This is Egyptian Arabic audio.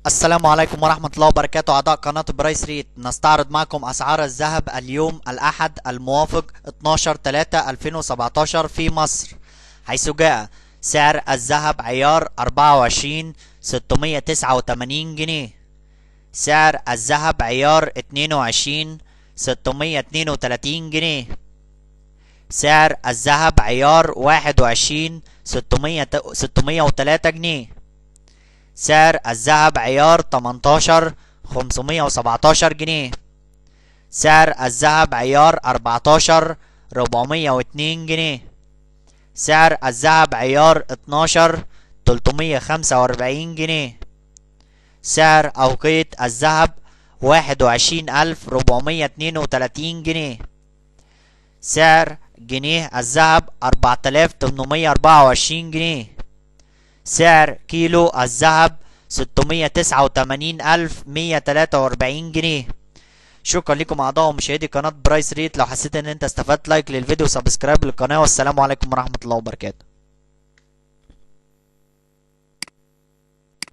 السلام عليكم ورحمة الله وبركاته. أعضاء قناة Price Rate، نستعرض معكم أسعار الذهب اليوم الأحد الموافق 12/3/2017 في مصر، حيث جاء سعر الذهب عيار 24 689 جنيه، سعر الذهب عيار 22 632 جنيه، سعر الذهب عيار 21 603 جنيه، سعر الذهب عيار 18 517 جنيه، سعر الذهب عيار 14 402 جنيه، سعر الذهب عيار 12 345 جنيه، سعر أوقية الذهب 21432 جنيه، سعر جنيه الذهب 4824 جنيه، سعر كيلو الذهب 689143 جنيه. شكرا لكم اعضاء ومشاهدي قناة Price Rate. لو حسيت ان انت استفدت like للفيديو و subscribe للقناة، والسلام عليكم ورحمة الله وبركاته.